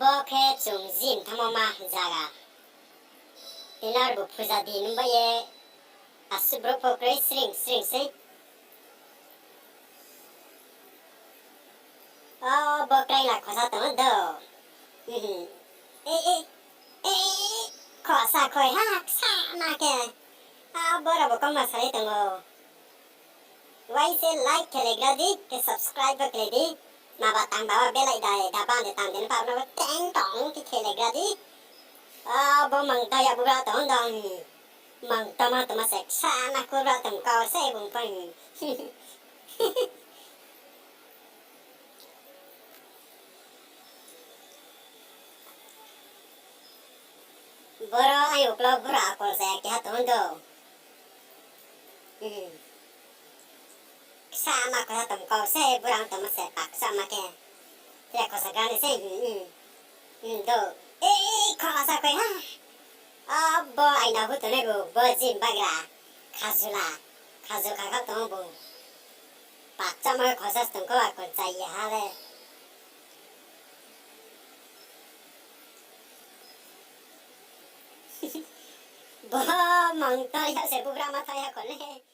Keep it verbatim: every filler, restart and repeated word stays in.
Bo khe chung gym thanngmo ma zaga. Tini arbu phuja di nung bai ye, asuh brouh pho kroi sring sring sei. O, bo kraila khosa tong ou do. Ei, ei, ei, khosa khoi ha, ksa ma khe. A, bo rao bo kongma salai tong ou. Uaing se like khe legra di, khe subscribe bo khe le di. Ma ba tang ba wo belai da, da ban de tang de no ba no teng tong khe khe legra di. A, bo mang ta ya bura tong dong. Mang tama tama se ksa na kura tong kau se bung pho. Boro aini uklau bura akol se keha tong do. Ksa ma khosa tong kau se bura tongma se paksa ma khe. Tre khosa gra ni se, do. Ei, khosa khoi ha. Abo aina hu tongnai bu, bo gym bagra. Khajula. Khaju kha kha tong bu. Paksa ma khe khosa tong kau akol chai ye ha le. Bo mang tong ya se bubra ma tong ya kho le.